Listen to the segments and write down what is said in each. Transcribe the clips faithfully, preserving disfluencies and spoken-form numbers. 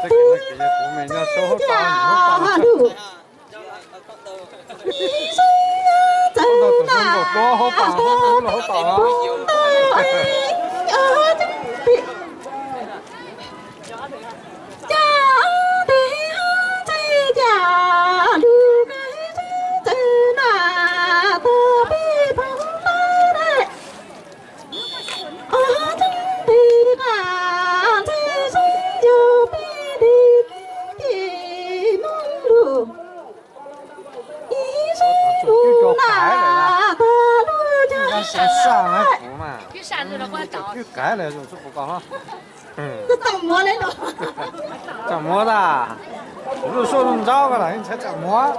这个那个也不美，人家说好打，你会打。 越改了，就是不高哈。嗯。这怎么了都？怎么的？我就说中招个了，你才怎么？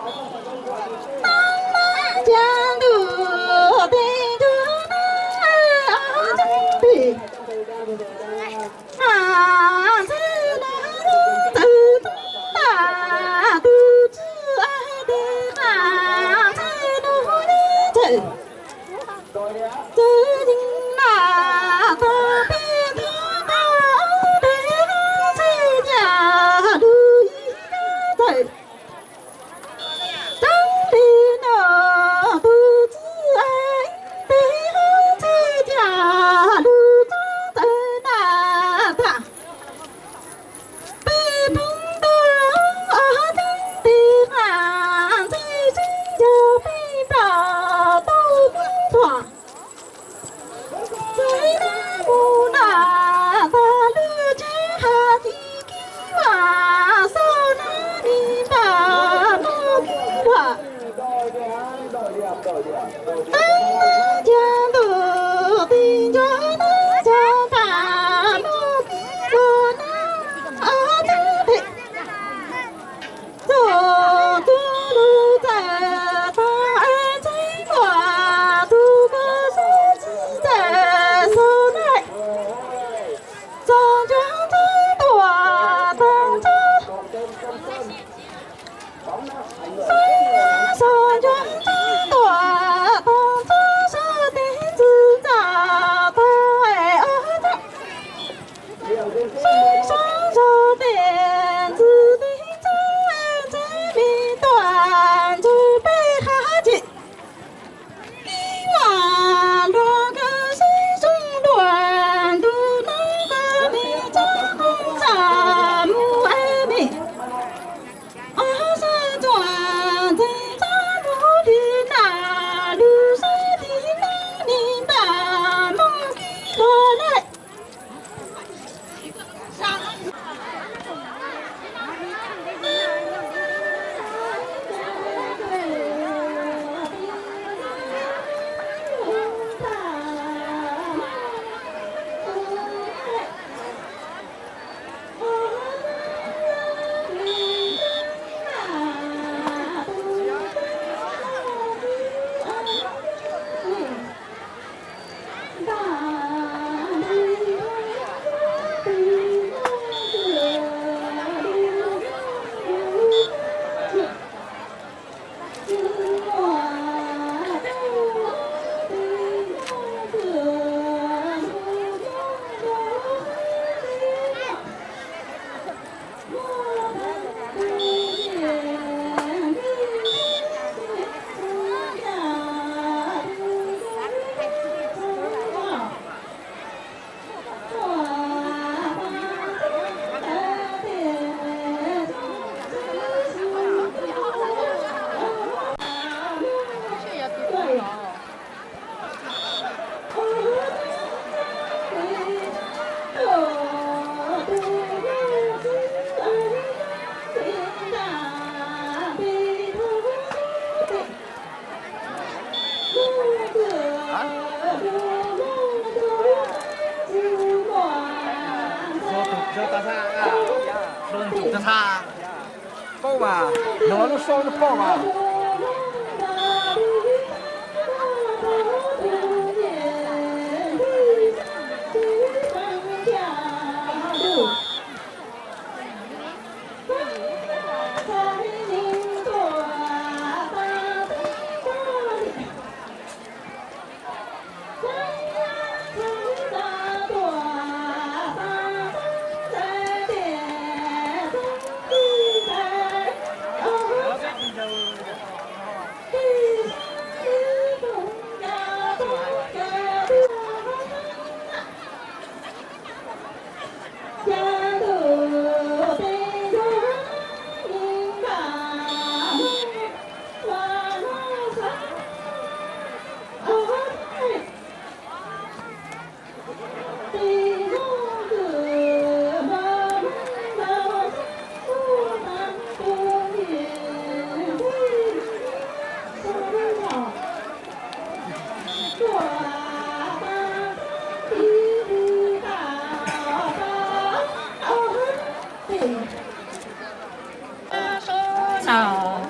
老，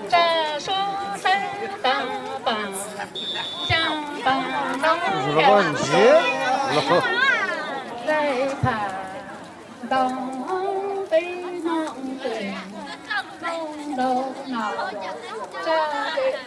再说三打八，想把老老来看，东北南北，东东南，这里。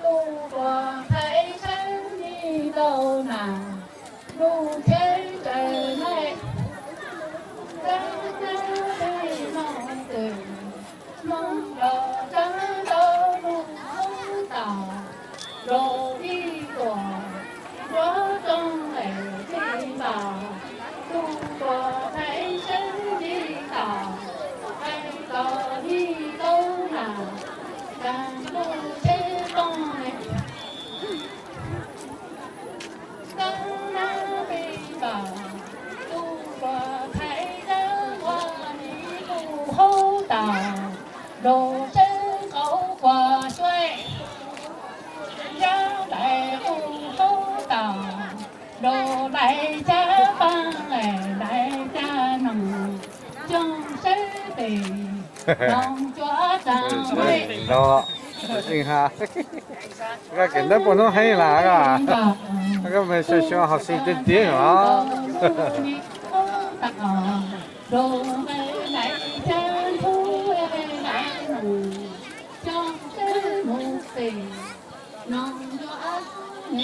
路过太山，你到哪？路开着来，在那里弄的，弄到这道路通道，有一座 我种的地方，路过太深的道，来到你东南，山路西东的，东南北方，路过太阳，我的路后道，路深高过水。 要来路后道，路来家房哎，来家农，种水的，农作长会。咯，不行哈。这个跟咱不能黑啦，啊。那个没事，希望好心点点啊。路来家土哎，来农，种水牧的。 嗯，嗯，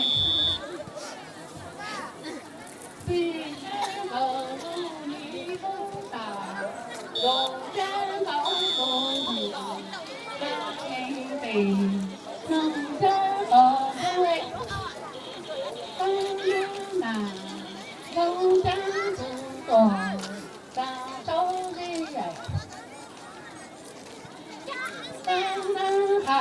好，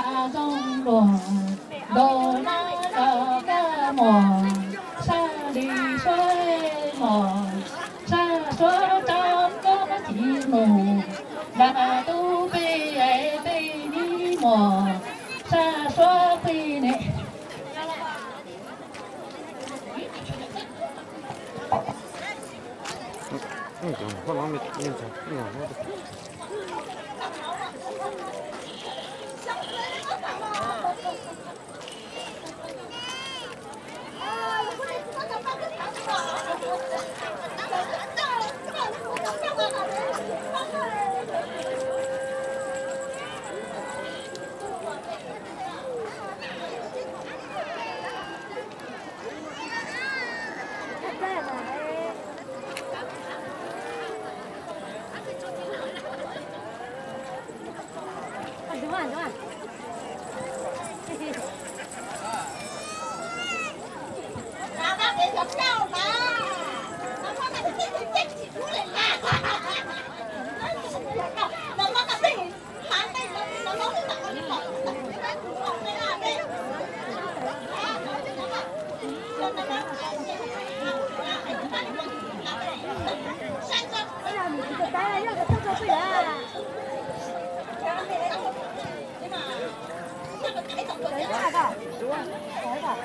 好，好，好。